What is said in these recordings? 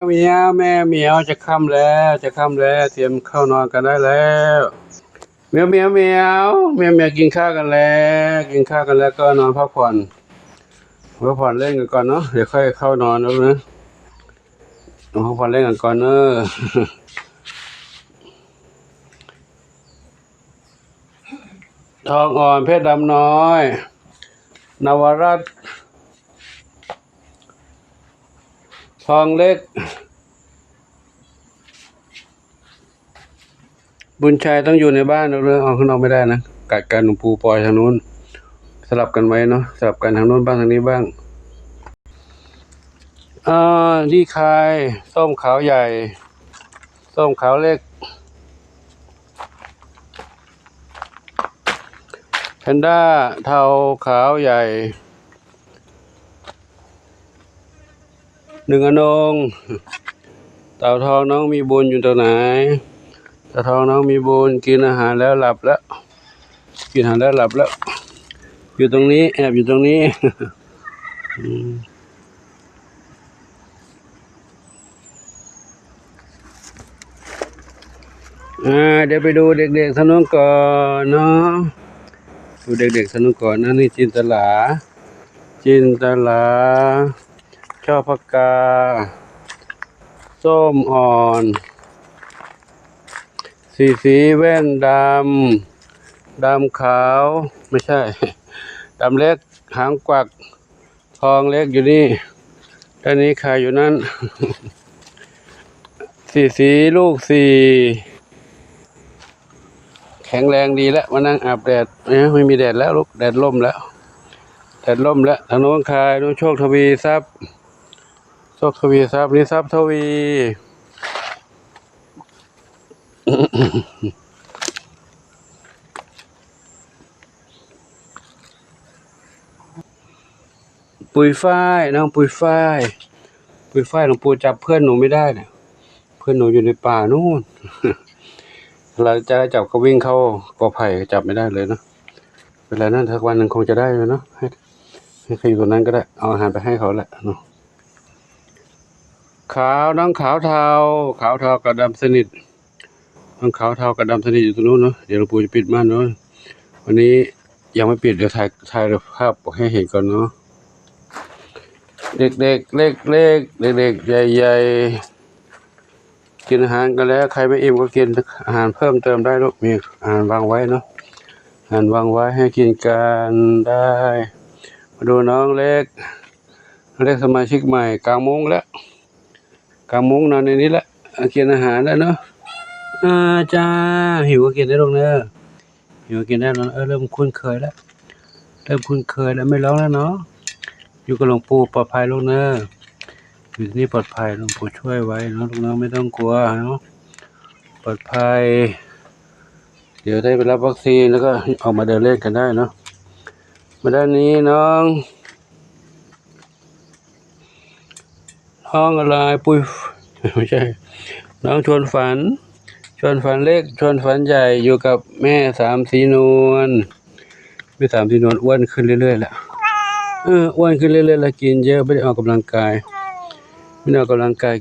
เหมียว แม่เหมียว จะค่ำแล้ว จะค่ำแล้ว เตรียมเข้านอนกันได้แล้ว เหมียว เหมียว เหมียว เหมียว เหมียว กินข้าวกันแล้ว กินข้าวกันแล้วก็นอนพักผ่อน พักผ่อนเล่นกันก่อนเนาะ เดี๋ยวค่อยเข้านอนนะลูกนะ พักผ่อนเล่นกันก่อนเนอะ ทองอ่อน เพชรดำน้อย นวรัตน์ ทองเล็ก บุญชัยต้องอยู่ในบ้านนะ ออกข้างนอกไม่ได้นะ กัดกัน หลวงปู่ปล่อยทางนู้น สลับกันไว้เนาะ สลับกันทางนู้นบ้างทางนี้บ้าง อ่า ดีคาย ส้มขาวใหญ่ ส้มขาวเล็ก แพนด้า เทาขาวใหญ่ หนึ่งอนง เต่าทองน้องมีบุญอยู่ตรงไหน เต่าทองน้องมีบุญ กินอาหารแล้วหลับแล้ว กินอาหารแล้วหลับแล้ว อยู่ตรงนี้ แอบอยู่ตรงนี้ อืม อ่า เดี๋ยวไปดูเด็กๆ ทางนู้นก่อนเนาะ ดูเด็กๆ ทางนู้นก่อนนะ นี่จินตลา จินตลา ช่อพกา ส้มอ่อน สีสี แว่นดำ ดำขาว ไม่ใช่ ดำเล็ก หางกวัก ทองเล็กอยู่นี่ ด้านนี้ใครอยู่นั่น สีสี ลูกสี่ แข็งแรงดีแล้ว มานั่งอาบแดด เอ้ย ไม่มีแดดแล้วลูก แดดล่มแล้ว แดดล่มแล้ว ทางโน้นใคร โน้นโชคทวีทรัพย์ โชคทวีทรัพย์ นี่ทรัพย์ทวี ปุยฝ้าย น้องปุยฝ้าย ปุยฝ้าย หลวงปู่จับเพื่อนหนูไม่ได้เนี่ย เพื่อนหนูอยู่ในป่านู่น เราจะจับก็วิ่งเข้ากอไผ่ จับไม่ได้เลยเนาะ เป็นไรนะ สักวันหนึ่งคงจะได้แล้วเนาะ ให้ ให้เขาอยู่ตรงนั้นก็ได้ เอาอาหารไปให้เขาแหละเนาะ ขาว น้องขาวเทา ขาวเทากับดำสนิท น้องขาวเทากับดำสนิทอยู่ตรงนู้นเนาะ เดี๋ยวหลวงปู่จะปิดม่านเนาะ วันนี้ยังไม่ปิด เดี๋ยวถ่าย ถ่ายภาพให้เห็นก่อนเนาะ เด็กๆ เล็กๆ เด็กๆ ใหญ่ๆ กินอาหารกันแล้ว ใครไม่อิ่มก็กินอาหารเพิ่มเติมได้ลูก มีอาหารวางไว้เนาะ อาหารวางไว้ให้กินกันได้ มาดูน้องเล็ก เรียกสมาชิกใหม่ กลางมุ้งแล้ว กลางมุ้งนอนในนี้แหละ กินอาหารแล้วเนาะ อ่า จ้า หิวก็กินได้ลูกเด้อ หิวก็กินได้แล้ว เออ เริ่มคุ้นเคยแล้ว เริ่มคุ้นเคยแล้ว ไม่ร้องแล้วเนาะ อยู่กับหลวงปู่ปลอดภัยลูกเด้อ อยู่ที่นี่ปลอดภัย หลวงปู่ช่วยไว้เนาะลูกเนาะ ไม่ต้องกลัวเนาะ ปลอดภัย เดี๋ยวได้ไปรับวัคซีนแล้วก็ออกมาเดินเล่นกันได้เนาะ มาด้านนี้น้อง น้องอะไร ปุ้ย ไม่ใช่ น้องชวนฝัน ชวนฝันเล็ก ชวนฝันใหญ่ อยู่กับแม่สามสีนวล แม่สามสีนวลอ้วนขึ้นเรื่อยๆแล้ว เออ อ้วนขึ้นเรื่อยๆแล้ว กินเยอะ ไม่ได้ออกกำลังกาย ไม่ได้ออกกำลังกาย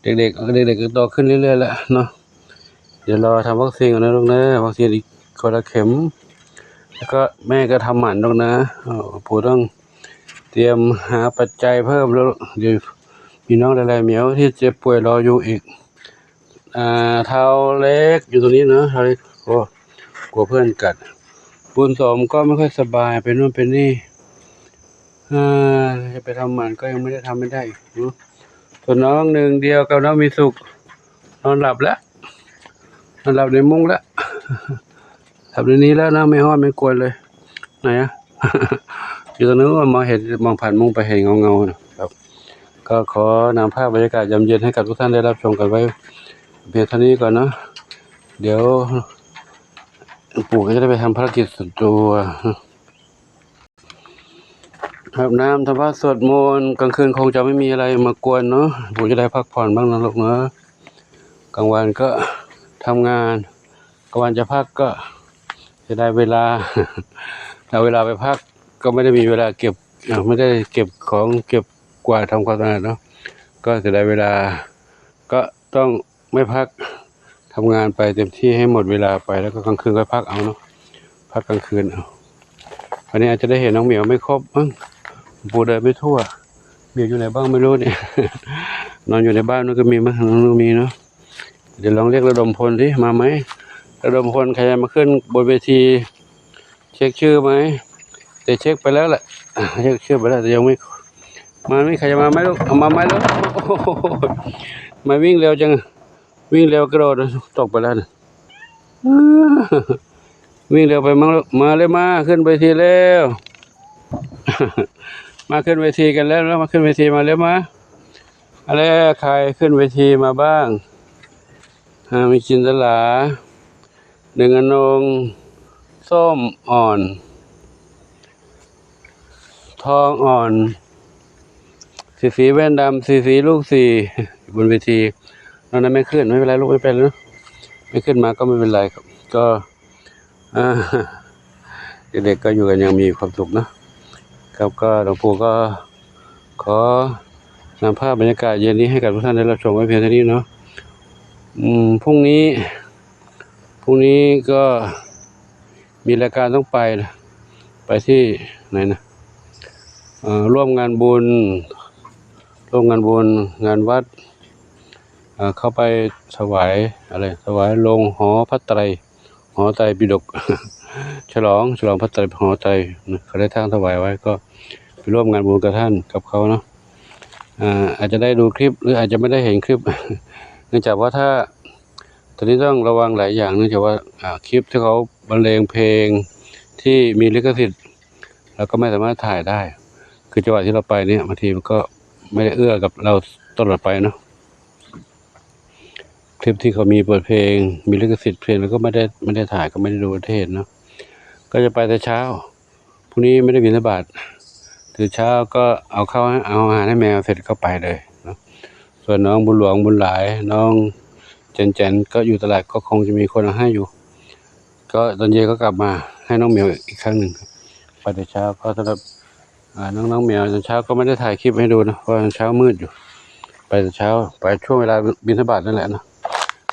เด็กๆ เด็กๆก็โตขึ้นเรื่อยๆแล้วเนาะ เดี๋ยวรอทำวัคซีนก่อนนะลูกนะ วัคซีนอีกคนละเข็ม แล้วก็แม่ก็ทำหมันลูกนะ เอ่อ ปู่ต้องเตรียมหาปัจจัยเพิ่มแล้ว เดี๋ยวมีน้องหลายๆเหมียวที่เจ็บป่วยรออยู่อีก อ่า เทาเล็กอยู่ตรงนี้เนาะ เทาเล็ก โอ้ กลัวเพื่อนกัด บุญสมก็ไม่ค่อยสบาย เป็นนู่นเป็นนี่ อ่า จะไปทำหมันก็ยังไม่ได้ทำ ไม่ได้อีกเนาะ ส่วนน้องหนึ่งเดียวกับน้องมีสุข นอนหลับแล้ว นอนหลับในมุ้งแล้ว หลับในนี้แล้วนะ ไม่ฮ้อนไม่กวนเลย ไหนอะ อยู่ตรงนู้น มองเห็น มองผ่านมุ้งไปเห็นเงาๆนะครับ ก็ขอนำภาพบรรยากาศยามเย็นให้กับทุกท่านได้รับชมกันไว้เพียงเท่านี้ก่อนเนาะ เดี๋ยวปู่ก็จะได้ไปทำภารกิจส่วนตัว อาบน้ำ ทำวัตร สวดมนต์ กลางคืนคงจะไม่มีอะไรมากวนเนาะ ปู่จะได้พักผ่อนบ้างนะลูกเนาะ กลางวันก็ทำงาน กลางวันจะพักก็เสียดายเวลา เอาเวลาไปพักก็ไม่ได้มีเวลาเก็บ อ่า ไม่ได้เก็บของ เก็บกวาด ทำความสะอาดเนาะ ກໍເສຍດາຍເວລາ ກໍຕ້ອງໄມ່ພັກ ທຳງານໄປເຕັມທີ່ໃຫ້ໝົດເວລາໄປ ແລ້ວກໍກາງຄືນຄ່ອຍພັກເອົາເນາະ ພັກກາງຄືນເອົາ. ວັນນີ້ອາດຈະໄດ້ເຫັນນ້ອງໝຽວໄມ່ຄົບມັ້ງ ປູເດີນໄປທົ່ວ ໝຽວຢູ່ໃນບ້ານໄມ່ຮູ້ນີ້ ນອນຢູ່ໃນບ້ານມັນກໍມີມັ້ງ ມັນກໍມີເນາະ. ດຽວລອງລຽກລະດົມພົນຊິ ມາໄໝ? ລະດົມພົນ ໃຄມາຂຶ້ນບົນເວທີ ເຊັກຊື່ໄໝ? ແຕ່ເຊັກໄປແລ້ວແຫຼະ ເຊັກຊື່ໄປແລ້ວ ແຕ່ຍັງໄມ່ ມາ ມີໃຄມາໄໝລູກ? ເອົາມາໄໝລູກ? ໂອ້ໂຫ ມາ ວິ່ງເລັວຈັງ ວິ່ງເລັວກະໂດດຕົກໄປແລ້ວນະ ວິ່ງເລັວໄປ ມາລູກ ມາເລີຍ ມາ ຂຶ້ນເວທີແລ້ວ ມາຂຶ້ນເວທີກັນແລ້ວ ມາຂຶ້ນເວທີ ມາເລີຍ ມາ ມາແລ້ວ ໃຄຂຶ້ນເວທີມາບ້າງ? ອາ ມີຈິນຕະລາ ໜຶ່ງອະນົງ ສົ້ມອ່ອນ ທອງອ່ອນ ສີສີ ແວ່ນດຳ ສີສີ ລູກສີ່ ຢູ່ບົນເວທີ. ນອກນັ້ນແມ່ຂຶ້ນ ໄມ່ເປັນໄລລູກ ໄມ່ເປັນໄລເນາະ ແມ່ຂຶ້ນມາກໍໄມ່ເປັນໄລ ກໍ ອາ ເດັກໆກໍຢູ່ກັນຢ່າງມີຄວາມສຸກເນາະ. ຄັບ ກໍຫຼວງປູ່ກໍຂໍນຳພາບບັນຍາກາດເຢັນນີ້ໃຫ້ກັບທຸກທ່ານໄດ້ຮັບຊົມໄວ້ພຽງເທົ່ານີ້ເນາະ. ອືມ ພລຸ່ງນີ້ ພລຸ່ງນີ້ກໍມີລາຍການຕ້ອງໄປນະ ໄປທີ່ໄຫນນະ ເອີ ຮ່ວມງານບຸນ ຮ່ວມງານບຸນ ງານວັດ ເອີ ເຂົ້າໄປຖວາຍ ອະໄລ ຖວາຍລົງຫໍພະໄຕ ຫໍໄຕປິດົກ ສະຫຼອງ ສະຫຼອງພະໄຕ ຫໍໄຕນະ ເຂົາໄດ້ທາງຖວາຍໄວ້ ກໍໄປຮ່ວມງານບຸນກັບທ່ານ ກັບເຂົາເນາະ. ອາ ອາດຈະໄດ້ດູຄລິບ ຫຼື ອາດຈະໄມ່ໄດ້ເຫັນຄລິບ ເນື່ອງຈາກວ່າຖ້າ ຕອນນີ້ຕ້ອງລະວັງຫຼາຍຢ່າງ ເນື່ອງຈາກວ່າ ອາ ຄລິບທີ່ເຂົາບັນເລງເພງທີ່ມີລິຂະສິດ ເຮົາກໍໄມ່ສາມາດຖ່າຍໄດ້ ຄືຈັງຫວະທີ່ເຮົາໄປນີ້ ບາງທີມັນກໍໄມ່ໄດ້ເອື້ອກັບເຮົາຕະຫຼອດໄປເນາະ. ຄລິບທີ່ເຂົາມີເປີດເພງ ມີລິຂະສິດເພງ ເຮົາກໍໄມ່ໄດ້ ໄມ່ໄດ້ຖ່າຍ ກໍໄມ່ໄດ້ດູ ໄດ້ເຫັນເນາະ. ກໍຈະໄປແຕ່ເຊົ້າ ພຸ່ງນີ້ໄມ່ໄດ້ບິນທະບາດ ຕື່ນເຊົ້າກໍເອົາເຂົ້າ ເອົາອາຫານໃຫ້ແມວເສັດກໍໄປເລີຍເນາະ. ສ່ວນນ້ອງບຸນຫຼວງ ບຸນຫຼາຍ ນ້ອງແຈນໆ ກໍຢູ່ຕະຫຼາດ ກໍຄົງຈະມີຄົນເອົາໃຫ້ຢູ່ ກໍຕອນເຢັນກໍກັບມາໃຫ້ນ້ອງແມວອີກຄັ້ງໜຶ່ງ. ໄປແຕ່ເຊົ້າ ກໍສຳລັບ ອາ ນ້ອງໆ ແມວ ຕອນເຊົ້າກໍໄມ່ໄດ້ຖ່າຍຄລິບໃຫ້ດູເນາະ ເພາະວ່າຕອນເຊົ້າມືດຢູ່. ໄປແຕ່ເຊົ້າ ໄປຊ່ວງເວລາບິນທະບາດນັ້ນແຫຼະເນາະ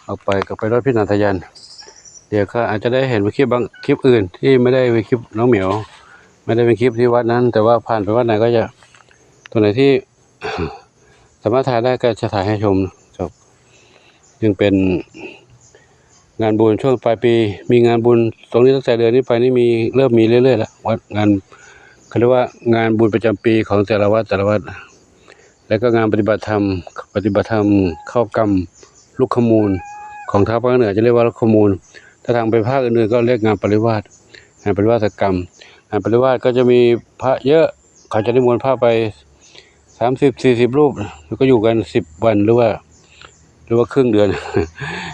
ອອກໄປກໍໄປໂລດພິດໜາທະຍານ. ດຽວກໍອາດຈະໄດ້ເຫັນເປັນຄລິບບາງ ຄລິບອື່ນທີ່ໄມ່ໄດ້ເປັນຄລິບນ້ອງໝຽວ ໄມ່ໄດ້ເປັນຄລິບທີ່ວັດນັ້ນ ແຕ່ວ່າຜ່ານໄປວັດໃດກໍຈະ ຕົງໃດທີ່ສາມາດຖ່າຍໄດ້ກໍຈະຖ່າຍໃຫ້ຊົມເນາະ. ຍັງເປັນງານບຸນຊ່ວງປາຍປີ ມີງານບຸນຕົງນີ້ ຕັ້ງແຕ່ເດືອນນີ້ໄປນີ້ມີ ເລີ່ມມີເລື້ອຍໆ ແລ້ວ ວັດ ງານ ເຂົາເອີ້ນວ່າງານບຸນປະຈຳປີຂອງແຕ່ລະວັດ ແຕ່ລະວັດ ແລ້ວກໍງານປະຕິບັດທຳ ປະຕິບັດທຳເຂົ້າກຳລຸກຂະມູນ ຂອງທາງພາກເໜືອຈະຮຽກວ່າລຸກຂະມູນ ຖ້າທາງໄປພາກອື່ນໆກໍຮຽກງານປະລິວາດ ງານປະລິວາດກຳ. ງານປະລິວາດກໍຈະມີພະເຍີະ ເຂົາຈະນິມົນພະໄປສາມສິບ ສີ່ສິບຮູບ ແລ້ວກໍຢູ່ກັນສິບວັນ ຫຼືວ່າ ຫຼືວ່າເຄິ່ງເດືອນ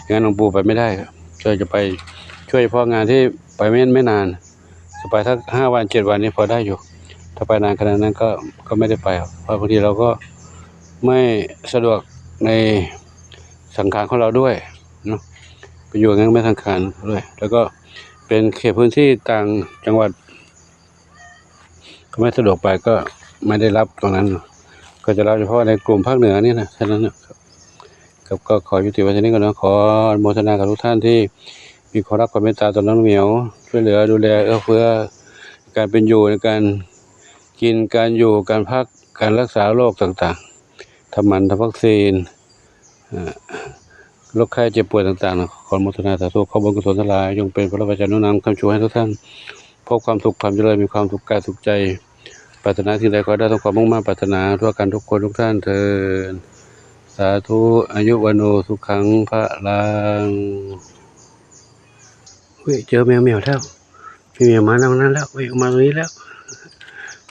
ງານຫຼວງປູ່ໄປໄມ່ໄດ້ ກໍຈະໄປຊ່ວຍສະເພາະງານທີ່ໄປແມ່ນ ແມ່ນນານ ຈະໄປສັກຫ້າວັນ ເຈັດວັນນີ້ພໍໄດ້ຢູ່ ຖ້າໄປນານຂະໜາດນັ້ນກໍ ກໍໄມ່ໄດ້ໄປ ເພາະບາງທີເຮົາກໍໄມ່ສະດວກໃນສັງຂານຂອງເຮົາດ້ວຍເນາະ ໄປຢູ່ງານແມ່ນສັງຂານດ້ວຍ ແລ້ວກໍເປັນເຂດພື້ນທີ່ຕ່າງຈັງຫວັດ ກໍໄມ່ສະດວກໄປ ກໍໄມ່ໄດ້ຮັບຕົງນັ້ນ ກໍຈະຮັບສະເພາະໃນກຸ່ມພາກເໜືອນີ້ນະ ເທົ່ານັ້ນນະ. ກໍ ກໍຂໍຍຸຕິໄວ້ເທົ່ານີ້ກ່ອນເນາະ ຂໍອະນຸໂມທະນາກັບທຸກທ່ານທີ່ມີຄວາມຮັກຄວາມເມດຕາຕໍ່ນ້ອງໝຽວ ຊ່ວຍເຫຼືອດູແລເອື້ອເຟື້ອການເປັນຢູ່ ໃນການກິນ ການຢູ່ ການພັກ ການຮັກສາໂລກຕ່າງໆ ທຳໝັນ ທຳວັກຊີນ ເອີ ໂລກໄຂ້ເຈັບປ່ວຍຕ່າງໆ ຂໍອະນຸໂມທະນາສາທຸ ຂໍບຸນກຸສົນທັງຫຼາຍຈົ່ງເປັນພະລະວາຈານຸນຳຄ້ຳຊູໃຫ້ທຸກທ່ານພົບຄວາມສຸກຄວາມຈະເລີນ ມີຄວາມສຸກກາຍສຸກໃຈ ປາດຖະໜາສິ່ງໃດຂໍໃຫ້ໄດ້ສົມຄວາມມຸ່ງມາດປາດຖະໜາທົ່ວກັນທຸກຄົນທຸກທ່ານເທີ້ນ ສາທຸ ອາຍຸວັນໂນສຸຂັງພະລັງ. ເຮີ້ຍ ເຈີແມວ ແມວແລ້ວ ແມວມານຳນັ້ນແລ້ວ ເຮີ້ຍ ມາຕົງນີ້ແລ້ວ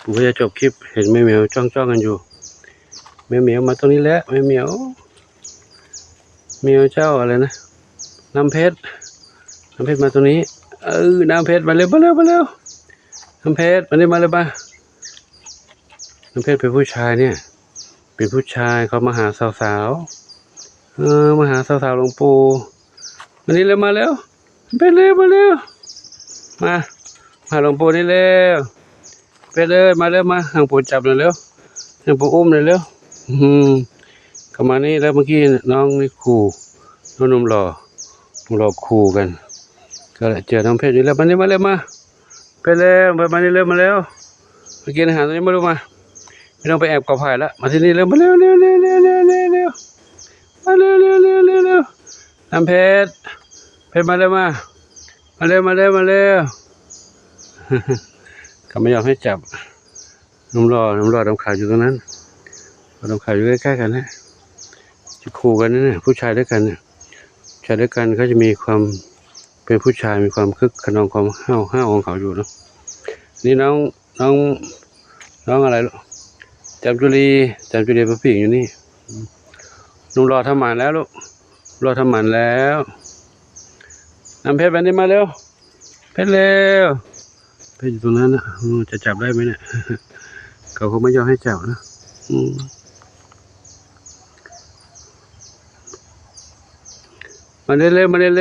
ປູ່ກໍຈະຈົບຄລິບ ເຫັນແມ່ແມວຈ້ອງໆກັນຢູ່ ແມ່ແມວມາຕົງນີ້ແລ້ວ ແມ່ແມວ ແມວເຈົ້າອະໄລນະ ນ້ຳເພັດ ນ້ຳເພັດມາຕົງນີ້ ເອີ ນ້ຳເພັດ ມາເລັວ ມາເລັວ ມາເລັວ ນ້ຳເພັດ ມາເລັວ ມາເລັວ ມາ ນ້ຳເພັດເປັນຜູ້ຊາຍເນຍ ເປັນຜູ້ຊາຍ ເຂົາມາຫາສາວໆ ເອີ ມາຫາສາວໆ ຫຼວງປູ່ ມານີ້ເລັວ ມາເລັວ ເປັນເລັວ ມາເລັວ ມາ ມາຫາຫຼວງປູ່ນີ້ເລັວ ເປັນເອີຍ ມາເລັວ ມາ ໃຫ້ຫຼວງປູ່ຈັບໜ່ອຍເລັວ ໃຫ້ຫຼວງປູ່ອຸ້ມໜ່ອຍເລັວ ອືມ ປະມານນີ້ແລ້ວ. ເມື່ອກີ້ນ້ອງນີ້ຂູ່ ນ້ອງໜຸ່ມຫຼໍ່ ໜຸ່ມຫຼໍ່ຂູ່ກັນ ກໍເຈີນ້ອງເພັດຢູ່ແລ້ວ. ມານີ້ ມາເລັວ ມາ ເພັດເລັວ ມານີ້ເລັວ ມາເລັວ. ມາກິນອາຫານຕົງນີ້ ມາລູກ ມາ. ໄມ່ຕ້ອງໄປແອບກອໄຜ່ລະ ມາທີ່ນີ້ເລັວ. ມາເລັວ ເລັວ ເລັວ ເລັວ ເລັວ ເລັວ ມາເລັວ ເລັວ ເລັວ ເລັວ ເລັວ. ນ້ຳເພັດ ເພັດ ມາເລັວ ມາ ມາເລັວ ມາເລັວ ມາເລັວ. ເຂົາບໍ່ຍອມໃຫ້ຈັບ. ໜຸ່ມຫຼໍ່ ໜຸ່ມຫຼໍ່ ດຳຂາວຢູ່ຕົງນັ້ນ ດຳຂາວຢູ່ໃກ້ໆກັນນະ. ຈະຂູ່ກັນນະ ຜູ້ຊາຍດ້ວຍກັນນະ. ຜູ້ຊາຍດ້ວຍກັນເຂົາຈະມີຄວາມເປັນຜູ້ຊາຍ ມີຄວາມຄຶກຂະນອງ ຄວາມຫ້າວໆຂອງເຂົາຢູ່ເນາະ. ນີ້ນ້ອງ ນ້ອງ ນ້ອງອະໄລລູກ? ຈາມຈຸລີ ຈາມຈຸລີມາປີ້ງຢູ່ນີ້. ໜຸ່ມຫຼໍ່ທຳໝານແລ້ວລູກ ຫຼໍ່ທຳໝານແລ້ວ. ນ້ຳເພັດ ມານີ້ ມາເລັວ. ເພັດເລັວ ເພັດຢູ່ຕົງນັ້ນນະ. ເອີ ຈະຈັບໄດ້ໄໝນະ? ເຂົາຄົງບໍ່ຍອມໃຫ້ຈັບນະ. ອືມ ມາເລັວໆ ມາເລັວໆ.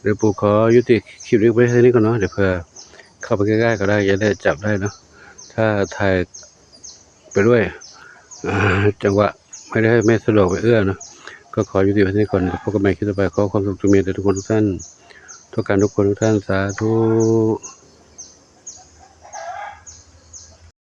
ດຽວປູຂໍຍຸຕິຄລິບນີ້ໄວ້ເທົ່ານີ້ກ່ອນເນາະ. ດຽວເພື່ອເຂົ້າໄປໃກ້ໆກໍໄດ້ ຈະໄດ້ຈັບໄດ້ເນາະ. ຖ້າຖ່າຍໄປດ້ວຍ ອາ ຈັງຫວະໄມ່ໄດ້ ໄມ່ສະດວກໄປເອື້ອເນາະ. ກໍຂໍຍຸຕິໄວ້ເທົ່ານີ້ກ່ອນ. ພົບກັນໃໝ່ຄລິບຕໍ່ໄປ. ຂໍຄວາມສຸກຈົ່ງມີແດ່ທຸກຄົນທຸກທ່ານ ທຸກການທຸກຄົນທຸກທ່ານ. ສາທຸ.